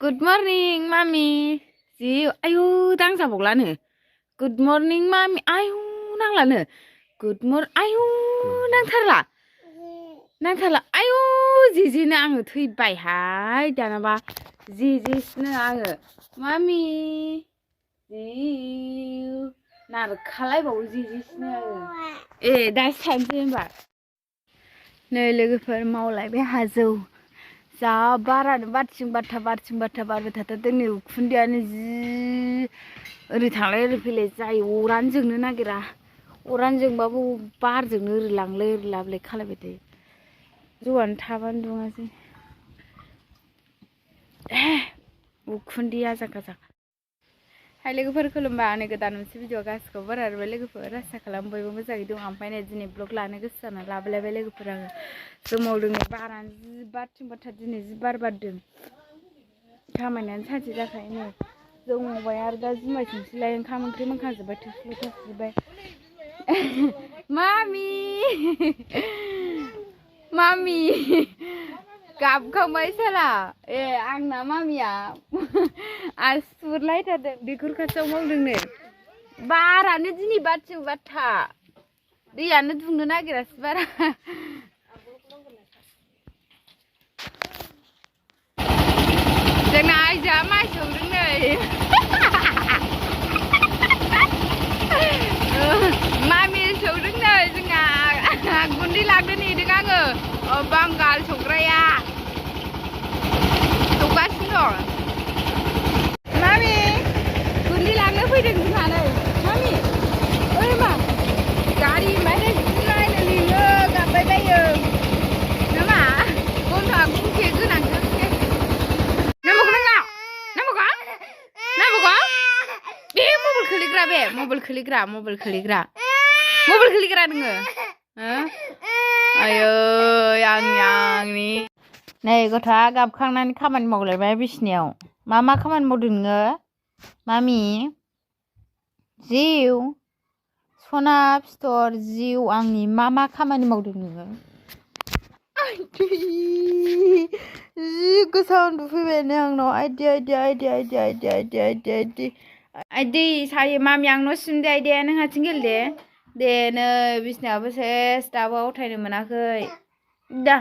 Good morning, mommy. Gì? Ayu, đang sao bọc lá nữa. Good morning, mommy. Ayu, đang là nữa. Good morning. Ayu, đang thật là. Đang thật là. Ayu, gì nè anh thui bài hái. Chà nè ba. Gì nè anh. Mommy. Gì. Nào khalai bảo gì nè. Ê, đã xem ba. Nơi लोगोफोर मावलाय बे हाजौ जा बारानो बारथिं बारथा बारबाय थाथार जोंनि उखुन्दैयानो जि ओरै थांलाय ओरै फैलाय जायो अरानो जोंनो नागिरा अरानो जोंबाबो बारजोंनो ओरै लांलाय ओरै लाबोलाय खालामबाय थायो जौआनो थाबानो दुङासै उखुन्दैया जागा हाय लोगोफोर खुलुमबाय आंनि गोदान मोनसे भिडिअ गासिखौबो बरायबाय लोगोफोर आसा खालामो बयबो मोजाङै दं ओमफ्राय नै दिनै ब्लग लानो गोसो जाना लाबोलायबाय लोगोफोर आङो सोमावदों बारानो जि बारथिं बारथा दिनै जि बार बारदों खामानियानो सानसे जाखायो नै जौ मावबाय आरो दा जुमाय संसैलाय ओंखाम ओंख्रि मोनखांजोब्बाय थोरसि लथा सुजोब्बाय मामि गाबखांबाय साला ए आंना मामिया आसुरलायथारदों दैखर खाथियाव मावदों नै बारानो दिनै बारथिं बारथा दैयानो दुंनो नागिरासै बारा जोंना आइजोआ माइ सौदों नै मामि सौदों नै जोंना गुन्दै लांनो नेदों आङो बांगाल सौग्राया सौगासिनो दं मामि गुन्दै लांनो फैदों जोंहा नै मामि ओइ मा गारि माने नायनो लिङो गाबबाय बायो नामा गन्थ'आ गुंथे गोनांसो बे मबाइल खोलिग्रा नोङो आयै आंनि नै गथ'आ गाबखांनानै खामानि मावलायबाय बिसिनायाव मा खामानि मावदों नोङो मामि जिउ सना फिथर जिउ आंनि मा खामानि मावदों नोङो जि गोसा उन्दुफैबाय आंनाव आइदै सायो मामि आं न' सिम दे आइदे नों हारसिं गेले दे नै बिसिनायाबो सेस दाबो आवथायनो मोनाखै दा